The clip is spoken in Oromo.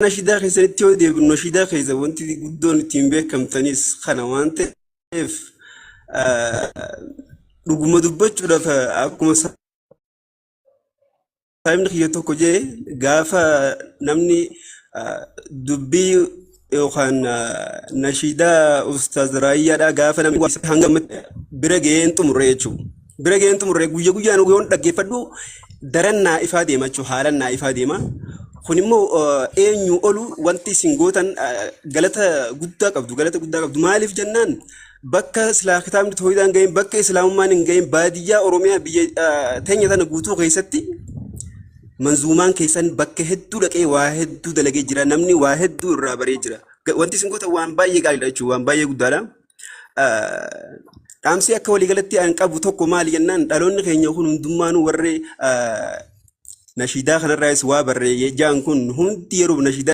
Nashiidaa keessanitti yoo deebinu, nashiidaa keessa wanti guddoon ittiin beekamtanis kana waan ta'eef, dhuguma dubbachuudhaaf, akkuma saahibni kiyya tokko jee, gaafa namni dubbii yookaan nashiidaa Ustaaz Raayyaadhaa gaafa namni hanga bira ga'een xumurre jechuudha. Bira ga'een xumurre, guyya guyyaan yoon dhaggeeffadhu daran naa ifaa deema jechuudha. Haalan naa ifaa deema. Kun immoo eenyu olu wanti isin gootan galata guddaa qabdu. Galata guddaa qabdu. Maaliif jennaan, bakka silaa kitaabni tooyidaan gahin, bakka islaamummaan hin gahin, baadiyyaa Oromiyaa biyya teenya tana guutuu keessatti manzuumaan keessan bakka hedduu dhaqee waa hedduu dalagee jira. Namni waa hedduu irraa baree jira. Wanti isin gootan waan baay'ee gaariidha jechuudha. Waan baay'ee guddaadha. Dhaamsi akka waliigalatti an qabu tokko maali jennaan, dhaloonni keenya kun hundummaanuu warri nashiidaa kanarraayis waa barree jaan kun hundi yeroo nashiidaa